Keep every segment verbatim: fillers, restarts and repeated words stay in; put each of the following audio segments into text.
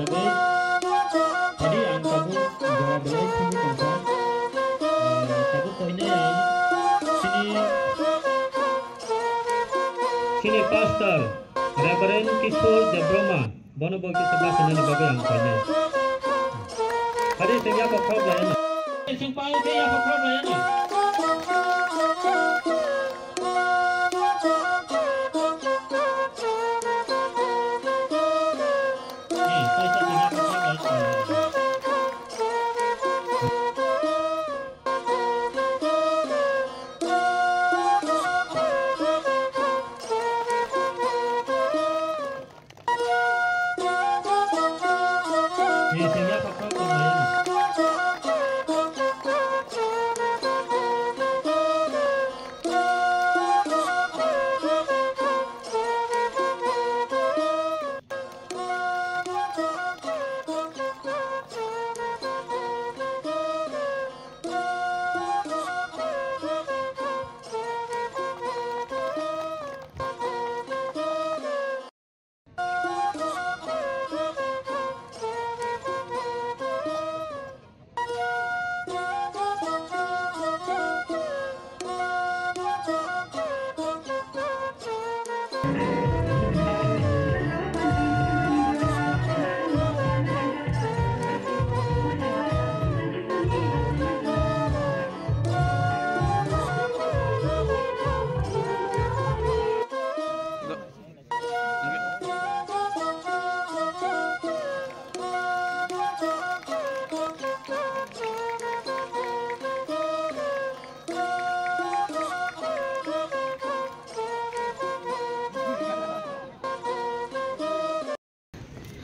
Bagwi, tadi ang tabuk jora belai thangwi tongkha. Ah, tabuk koinai ang chini, chini pastor Reverend Kishore Debbarma, bono bo kisa bwskanani bagwi ang koinai. Tadi chwng yaphak khorok laiyano. Chwng pai khe yaphak khorok laiyano.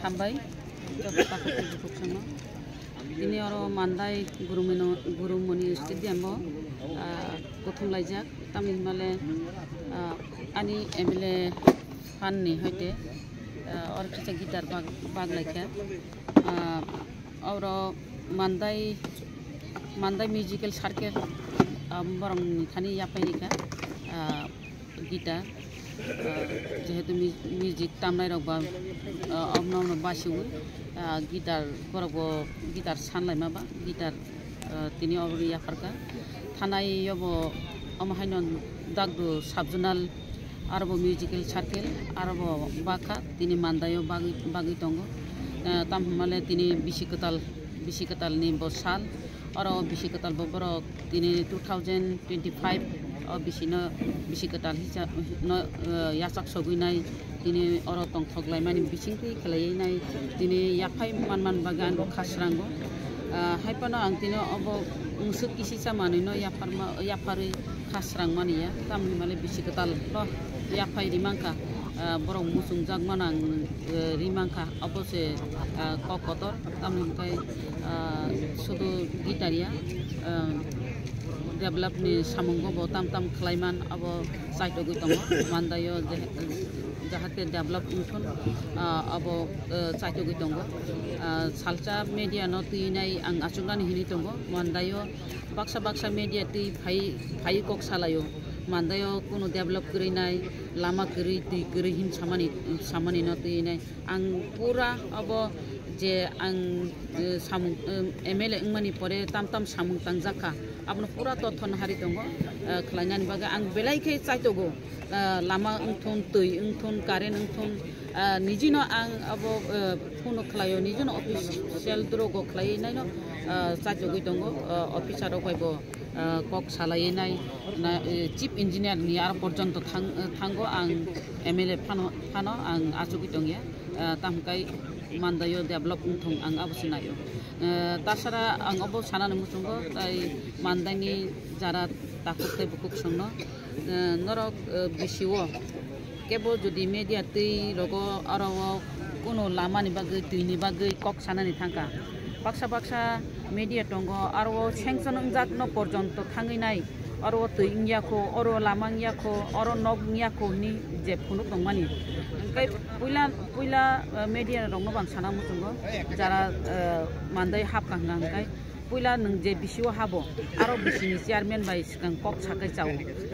Hambai, joto takhuk tei bukhuk songno. Tini oro Mandai Gurumino-, Gurumoni Stadium o, ah, kuthum laijak. Tamni hwnmale, ah, ani M L A phan ni hoite, ah, oro kisa guitar bag, bag laikha. Ah, oro Mandai, Mandai Musical Circle, ah, borok ni thani yaphai rikha. Ah, guitar, ah, jehetu mu-, music tamnai rok ba, ah, omno omno basiwi, ah, guitar borok bo guitar sanlaima ba guitar, ah, tini obo yapharkha. Thanai obo omo haino Dagdo sub-zonal aro bo musical circle aro bo bakha tini Mandai o bagwi, bagwi tongo. Ah, tam hwnmale tini bisi kwtal, bisi kwtal ni bo sal. Oro bisi kwtal bo borok tini two thousand twenty-five o bisi no bisi kwtal hisa no, eh, yachak sogwi nai tini oro tongthok laimani bising twi khlaiwi nai tini yaphai manman bagwi ang kha srango. Ah, hai phano ang tini obo mwswk kisi cha manwi no yapharma, yapharwi kha srang mani ya tamni hwnmale bisi kwtal no yaphai ri mankha, ah, borok muchungjak mano ang, eh, ri mankha obo se, ah, kok kotor. Tamni hwnkhe, ah, sudu guitar ya, ah, develop ni samungo bo tam tam khlaiman abo chaitogwi tongo. Mandaio je, jahate develop wngthun, ah, abo, ah, chaitogwi tongo. Ah, salsa media no twinai ang achuknani hinwi tongo. Mandaio baksa baksa media twi phai, phai kok salaio. Mandaio kunu develop kwrwi nai, lama kwrwi, twi kwrwi hin samani, samani no twinai. Ang pura abo je ang, eh, samung, eh, M L A wngmani pore tam tam samung tangjakha, abono pura totho nahari tongo, eh, khlainani bagwi ang belai khe chaitogo, eh, lama wngthun, twi wngthun, current wngthun, eh, nijino ang abo, eh, phone khlaio, nijino official drogo khlaiwi naino, eh, chaitogwi tongo, eh, officer rok bai bo, eh, kok salaiwi nai, na, eh, chief engineer ni aro porjonto thang, eh, thango ang M L A phano, phano ang achugwi tongya. Ah, tamo kai Mandaio develop wngthung ang abo se naio. Ah, tasara ang abo sanani muchungo tai Mandaini jara takhuk tei bukhuk songno, ah, norok, ah, bisio kebo jodi media twi rogo aro o kuno lamani bagwi, twini bagwi kok sanani thangkha. Baksa baksa media tongo, aro o sanction wngjakno porjonto thangwi nai. Oro twi wngya kho, oro lama wngya kho, oro nok wngya kho hwnwi je phunuk tongmani. Hwnkhe puila, puila, eh, media rokno bo ang sana muchungo, jara, eh, Mandai hapkha hwnkha hwnkhe Puila nwng je bisio habo, aro bisini chairman bai swkang kok sakai chao.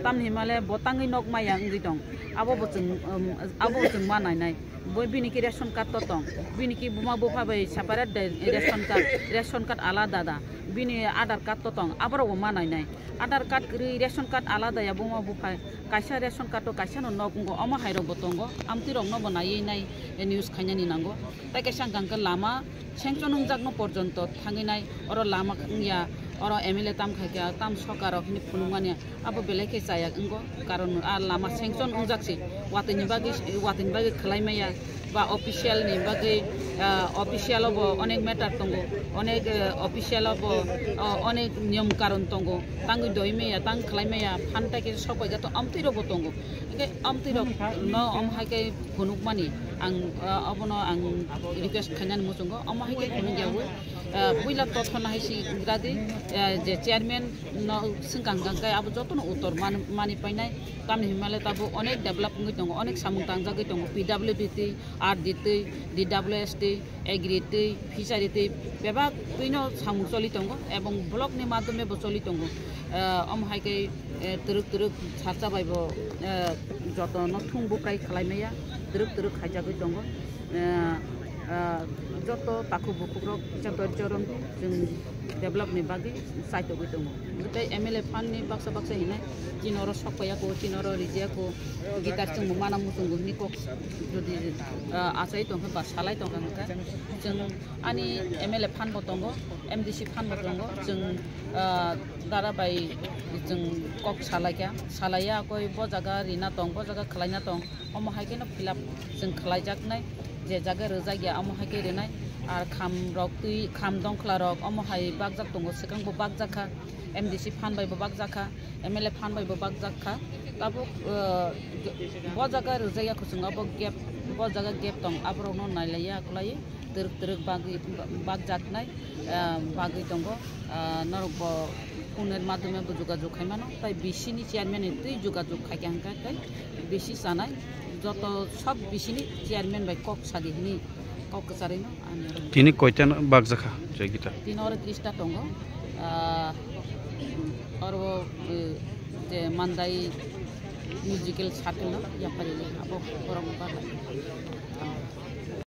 Tamni himale bo tangwi nok maya wngwi tong. Abo bo chwng, um, abo bo chwng ma nainai. Bo bini ki ration card to tong. Bini ki buma bupha bai separate de ration card, ration card alada da. Bini Aadhaar card to tong. Aborok bo ma nainai. Aadhaar card kwrwi ration card alada ya buma bupha. Kaisa ration card to kaisa no nok wngo. Omo hai rok bo tongo. Amtwi rok no bo naiwi nai news khainani nango. Tai kaisa hwnkha hwnkhe lama sanction wngjakno porjonto thangwi nai, oro lama wngya, oro M L A tam khaikha, tam sokar rok hwnwi phunukmani, abo belai khe chaya wngo, karon a lama sanction wngjak se, watwi ni bagwi, watwi ni bagwi khwlai maya, ba official ni bagwi, ah, official o bo onek matter tongo, onek, eh, official o bo, oh, onek niyom karon tongo, tangwi doi maya, tang khwlai maya, phan tai khe sok paikha to amtwi rok bo tongo, hwnkhe amtwi rok no omo hai khe phunukmani ang, ah, obono ang request khainani muchungo, omo hai khe phunukya wi, ah, puila tothona hai si gradi, ah, je chairman no swngkang kang khe abo jotono uttor man-, mani painai, tamni himale tabuk onek develop wngwi tongo, onek samung tangjagwi tongo, P W D twi, R D twi, D W S twi, Agri twi, Fishery twi, bebak twino samung choli tongo, ebong block ni madhyome bo choli tongo, ah, omo hai khe eh, twrwk twrwk sarcha bai bo, eh, joto no thung bukrai khlai maya, twrwk twrwk khaijagwi tongo. Eh, eh, joto takhuk bukhuk rok kisa dorjo rwng chwng develop ni bagwi chaitogwi tongo. Tei M L A fund ni baksa baksa hinai chini oro sok paiya ko, chini oro rijia ko, guitar chwng bo mana muchungo hwnwi kok jodi, eh, achai tongkha ba salai tongkha hwnkhe chwng ani M L A fund bo tongo, M D C fund bo tongo, chwng, ah, dara bai chwng kok salaikha, salaiya koi bo jaga rina tong, bo jaga khwlaina tong, omo hai kheno fill up chwng khwlaijaknai, je jaga rwjakya omo hai khe rwnai, ar kham rok twi, kham dongkhla rok omo hai bakjak tongo, swkang bo bakjakha, M D C fund bai bo bakjakha, M L A fund bai bo bakjakha, tabuk, ah, bo jaga rwjakya kuchung abo gap, bo jaga gap tong, aborokno nailaiya kwlaiwi. Twrwk twrwk bagwi, bakjaknai, ah, bagwi tongo. Ah, norok bo phone ni madhyome bo jogajog khai mano, tai B C ni chairman ni twi jogajog khai kha hwnkhe tei B C chanai joto sob B C ni chairman bai kok sadi hwnwi kok kwcharwi no ani oro. Tini koita bakjakha je guitar? Tini oro trista tongo. Ah, oro, eh, je Mandai musical circle no yapari le abo borok no bagwi.